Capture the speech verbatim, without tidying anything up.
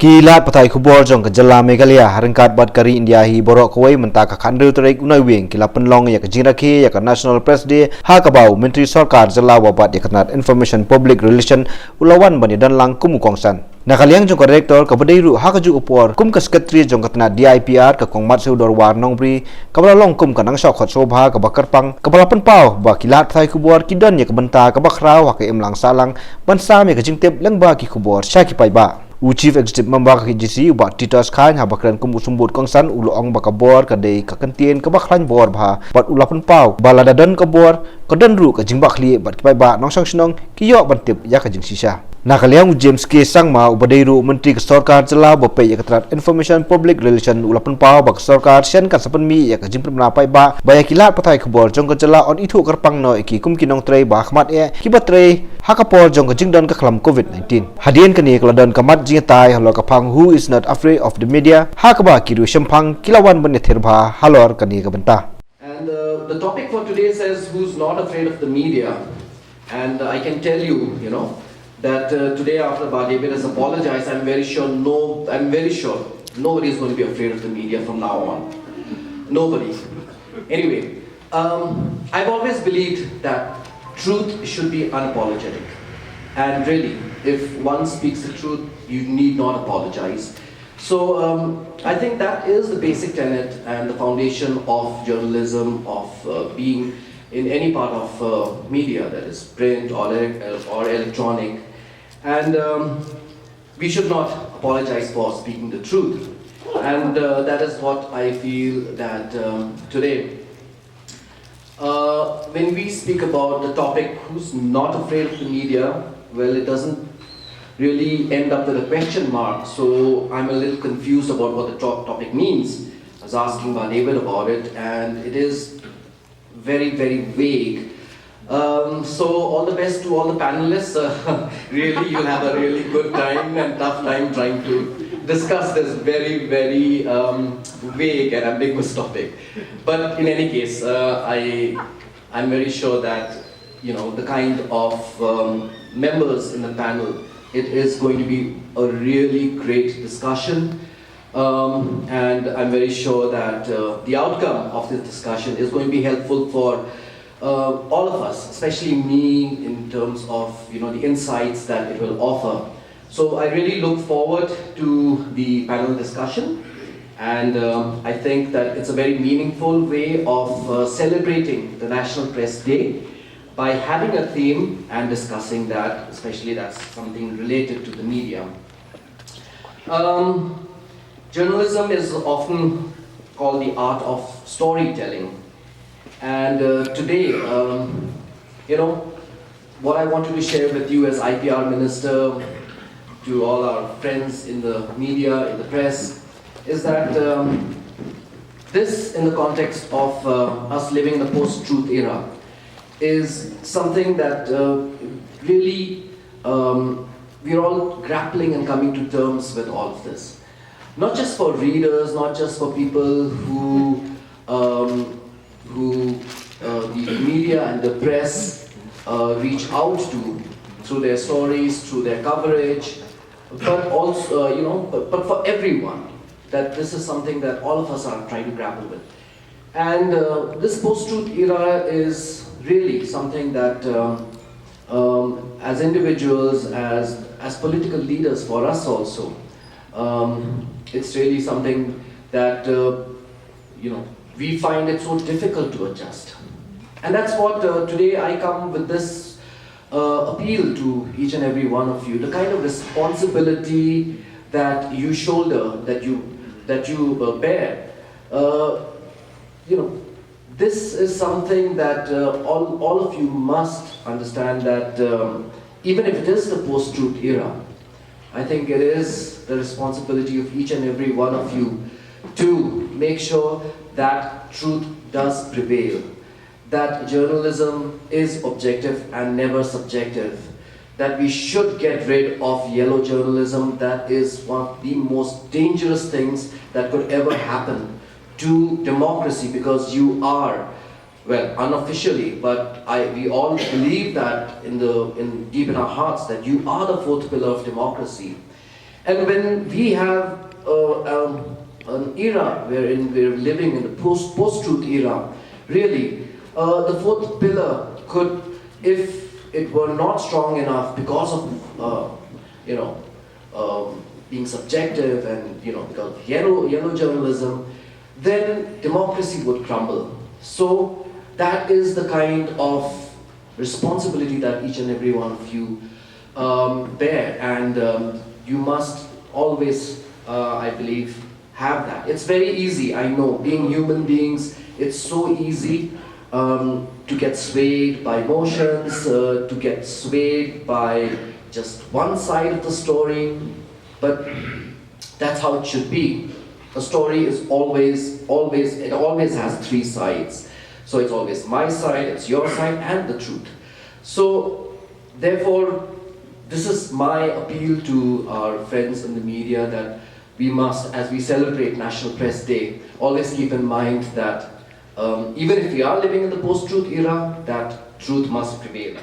Ki lad pathai khubor jong ka jylla Meghalaya ha ryngkat bad ka ri India hi baroh kawei mynta ka khathynriew tarik u Naiwieng ki la pynlong ïa ka jingrakhe ïa ka National Press Day, ha kaba u Myntri Sorkar Jylla uba bat ïa ka tnat Information Public Relation u la wan ban ïadon lang kum u kongsan. Na ka liang jong ka Director kaba dei ruh ha kajuh ka por kum ka Secretary jong ka tnat D I P R, ka Kong Matseu Dorwar Nongbri, kaba la long kum ka nongshah khot sngewbha kaba kyrpang, kaba la pynpaw ba ki lad pathai khubor ki don ïa ka bynta kaba khraw ha ka imlang sahlang ban sam ïa ka jingtip lyngba ki khubor sha ki paidbah. U Chief Executive Member ka K J C, u Bah Titos Chyne, haba kren kum u symbud kongsan, u la ong ba ka bor ka dei ka kyntien kaba khlaiñ bor bha, bad u la pynpaw ba lada don ka bor, ka don ruh ka jingbakla bad ki paidbah nongshong shnong ki ïoh ban tip ïa ka jingshisha. Na ka liang u James K Sangma, uba dei ruh u Myntri ka Sorkar Jylla uba peit ïa ka tnat Information Public Relation, u la pynpaw ba ka sorkar shen kan sa pynmih ïa ka jingpynbna paidbah ba ïa ki lad pathai khubor jong ka jylla yn ithuh kyrpang noh ïa ki kum ki nongtrei ba khmat eh, kiba trei ha ka por jong ka jingdon ka khlam Covid nineteen. Hadien kane ka la don ka mat jingïatai halor ka phang Who is not afraid of the media, ha kaba ki riewshemphang ki la wan ban ïathir bha halor kane ka bynta. And uh, the topic for today says, "Who's not afraid of the media?" And I can tell you, you know, that uh, today after Bah David has apologized, I'm very sure no, I'm very sure nobody is going to be afraid of the media from now on. Nobody. Anyway, um, I've always believed that truth should be unapologetic. And really, if one speaks the truth, you need not apologize. So um, I think that is the basic tenet and the foundation of journalism, of uh, being in any part of uh, media, that is print or, or electronic. And um, we should not apologize for speaking the truth. And uh, that is what I feel that um, today uh, when we speak about the topic, "Who's not afraid of the media?" Well, it doesn't really end up with a question mark, so I'm a little confused about what the top topic means. I was asking Bah David about it, and it is very, very vague. Um, so, all the best to all the panelists. Uh, really, you'll have a really good time and tough time trying to discuss this very, very um, vague and ambiguous topic. But in any case, uh, I, I'm very sure that, you know, the kind of um, members in the panel, it is going to be a really great discussion. Um, and I'm very sure that uh, the outcome of this discussion is going to be helpful for uh, all of us, especially me, in terms of, you know, the insights that it will offer. So I really look forward to the panel discussion, and um, I think that it's a very meaningful way of uh, celebrating the National Press Day by having a theme and discussing that, especially that's something related to the media. Um, journalism is often called the art of storytelling. And uh, today, um, you know, what I wanted to share with you as I P R minister, to all our friends in the media, in the press, is that um, this, in the context of uh, us living in the post-truth era, is something that uh, really um, we're all grappling and coming to terms with all of this. Not just for readers, not just for people who um, who uh, the media and the press uh, reach out to through their stories, through their coverage, but also, uh, you know, but, but for everyone, that this is something that all of us are trying to grapple with. And uh, this post-truth era is really something that, um, um, as individuals, as, as political leaders, for us also, um, it's really something that, uh, you know, we find it so difficult to adjust. And that's what uh, today I come with this uh, appeal to each and every one of you, the kind of responsibility that you shoulder, that you, that you uh, bear. Uh, you know, this is something that uh, all, all of you must understand that um, even if it is the post-truth era, I think it is the responsibility of each and every one of you to make sure that truth does prevail, that journalism is objective and never subjective, that we should get rid of yellow journalism. That is one of the most dangerous things that could ever happen to democracy, because you are, well, unofficially, but I, we all believe that in the, in deep in our hearts, that you are the fourth pillar of democracy. And when we have uh, um, an era wherein we're living in the post post-truth era, really, uh, the fourth pillar could, if it were not strong enough because of uh, you know um, being subjective and you know because of yellow yellow journalism, then democracy would crumble. So that is the kind of responsibility that each and every one of you um, bear, and um, you must always, uh, I believe, have that. It's very easy, I know, being human beings, it's so easy um, to get swayed by emotions, uh, to get swayed by just one side of the story, but that's how it should be. A story is always, always, it always has three sides. So it's always my side, it's your side, and the truth. So, therefore, this is my appeal to our friends in the media that we must, as we celebrate National Press Day, always keep in mind that um, even if we are living in the post truth era, that truth must prevail.